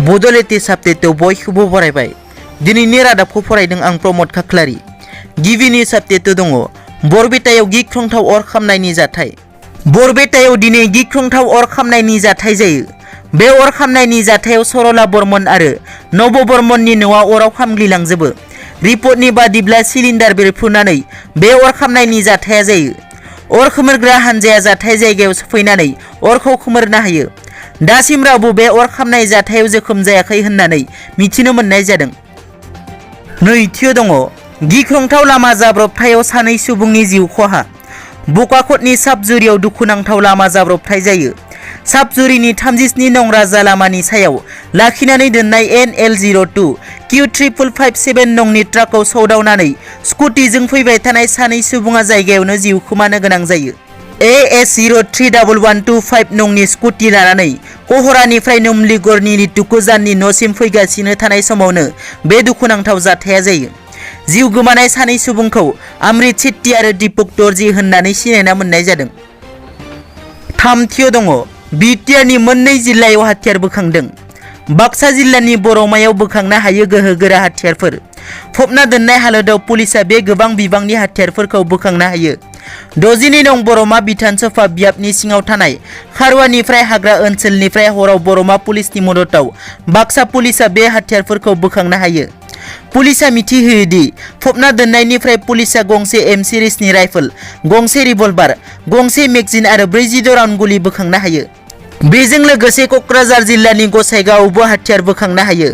बड'लेण्ड आपडेटआव बयखौबो बरायबाय। दिनैनि रादाबखौ फरायदों आं प्रमद खाख्लारि। गिबि निउज आपडेटआव दङ बरपेटायाव गिख्रंथाव अर खामनायनि जाथाय। बरपेटायाव दिनै गिख्रंथाव अर खामनायनि जाथाय जायो। बे अर खामनायनि जाथायाव सरला बर्मन आरो नब बर्मननि न'आ अराव खामग्लिलांजोबो। रिपर्टनि बादिब्ला सिलिन्डार बेरफ्रुनानै बे अर खामनायनि जाथाया जायो। अर खोमोरग्रा हानजाया जाथाय जायगायाव सफैनानै अरखौ खोमोरनो हायो। दासिम रावबो बे अर खामनाय जाथायाव जोखोम जायाखै होननानै मिथिनो मोननाय जादों। नैथियाव दङ गिख्रंथाव लामा जाब्रबथायाव सानै सुबुंनि जिउ खहा। बकाकटनि साबजुरियाव दुखुनांथाव लामा जाब्रबथाय जायो। साबजुरिनि 37 नं राजा लामानि सायाव लाखिनानै दोननाय NL02 Q5557 नंनि ट्राकखौ सौदावनानै स्कुटिजों फैबाय थानाय सानै सुबुङा जायगायावनो जिउ खोमानो गोनां जायो। AS031125 नंनि स्कुटि लानानै खहरानिफ्राय नुमलिगड़नि लिटुकुजाननि न'सिम फैगासिनो थानाय समावनो बे दुखुनांथाव जाथाया जायो। जिउ गोमानाय सानै सुबुंखौ अमृत शेट्टी आरो दीपक दर्जी होननानै सिनायना मोननाय जादों। थामथियाव दङ BTR नि मोननै जिल्लायाव हाथियार बोखांदों। बाक्सा जिल्लानि बरमायाव बोखांनो हायो गोहोगोरा हाथियारफोर। फबना दोननाय हालोदाव पुलिसा बे गोबां बिबांनि हाथियारफोरखौ बोखांनो हायो। 62 नं बरमा बिधानसभा बियाबनि सिङाव थानाय खारवानिफ्राय हाग्रा ओनसोलनिफ्राय हराव बरमा पुलिसनि मददाव बाक्सा पुलिसा बे हाथियारफोरखौ बोखांनो हायो। पुलिसा मिथिहोयोदि फबना दोननायनिफ्राय पुलिसा गंसे M सिरिजनि राइफल, गंसे रिभल्भार, गंसे मेगजिन आरो 46 राउन्ड गुलि बोखांनो हायो। बेजों लोगोसे कक्राझार जिल्लानि गसाइगावआवबो हाथियार बोखांनो हायो।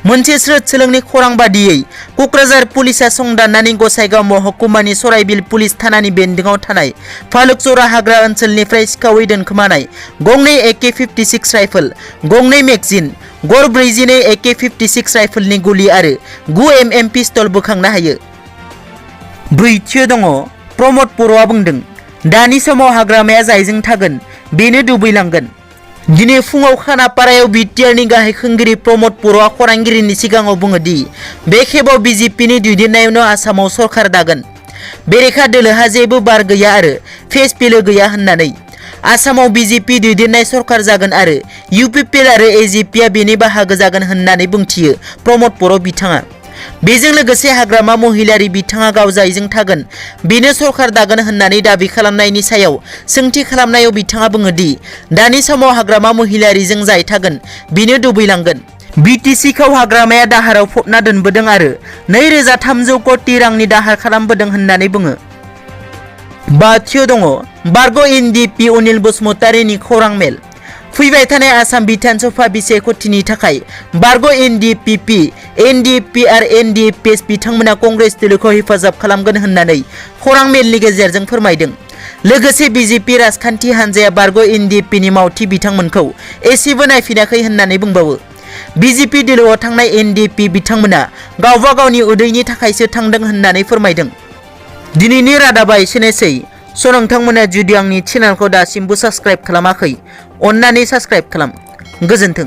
मोनसे स्रोद सोलोंनि खौरां बादियै कक्राझार पुलिसा संदाननानै गसाइगाव महकुमानि सराइबिल पुलिस थानानि बेन्दोङाव थानाय फालुकजरा हाग्रा ओनसोलनिफ्राय सिखावै दोनखोमानाय गंनै AK-56 राइफल, गंनै मेगजिन, गर 42 AK-56 राइफलनि गुलि आरो 9 mm पिस्तल बोखांनो हायो। ब्रैथियाव दङ प्रमद बर'आ बुंदों दानि समाव हाग्रामाया जायजों थागोन बेनो दुबैलांगोन। दिनै फुङाव खानापारायाव BTR नि गाहाय खुंगिरि प्रमद बर'आ खौरांगिरिनि सिगाङाव बुङोदि बे खेबाव BJP नि दैदेननायावनो आसामाव सरकार दागोन। बेरेखा दोलोहा जेबो बार गैया आरो फेस भेलु गैया होननानै। आसामाव BJP दैदेननाय सरकार जागोन आरो UPPL आरो AJP आ बेनि बाहागो जागोन होननानै बुंथियो प्रमद बर' बिथाङा। बेजों लोगोसे हाग्रामा महिलारि बिथाङा गाव जायजों थागोन बेनो सरकार दागोन होननानै दाबि खालामनायनि सायाव सोंथि खालामनायाव बिथाङा बुङोदि दानि समाव हाग्रामा महिलारिजों जाय थागोन बेनो दुबैलांगोन। BTC खौ हाग्रामाया दाहाराव फबना दोनबोदों आरो 2300 कोटी रांनि दाहार खालामबोदों होननानै बुङो। बाथियाव दङ बारग' NDFB अनिल बसुमतारीनि खौरां मेल। फैबाय थानाय आसाम बिधानसभा बिसायख'थिनि थाखाय बारग' NDFB, NDFB आरो NDFS बिथांमोना कंग्रेस दोलोखौ हेफाजाब खालामगोन होननानै खौरां मेलनि गेजेरजों फोरमायदों। लोगोसे BJP राजखान्थि हानजाया बारग' NDFB नि मावथि बिथांमोनखौ एसेबो नायफिनाखै होननानै बुंबावो। BJP दोलोआव थांनाय NDFB बिथांमोना गावबा गावनि उदैनि थाखायसो थांदों होननानै फोरमायदों। दिनैनि रादाबा एसेनोसै। नोंथांमोना जुदि आंनि चेनेलखौ दासिमबो साबस्क्राइब खालामाखै अन्नानै साबस्क्राइब खालाम। गोजोन्थों।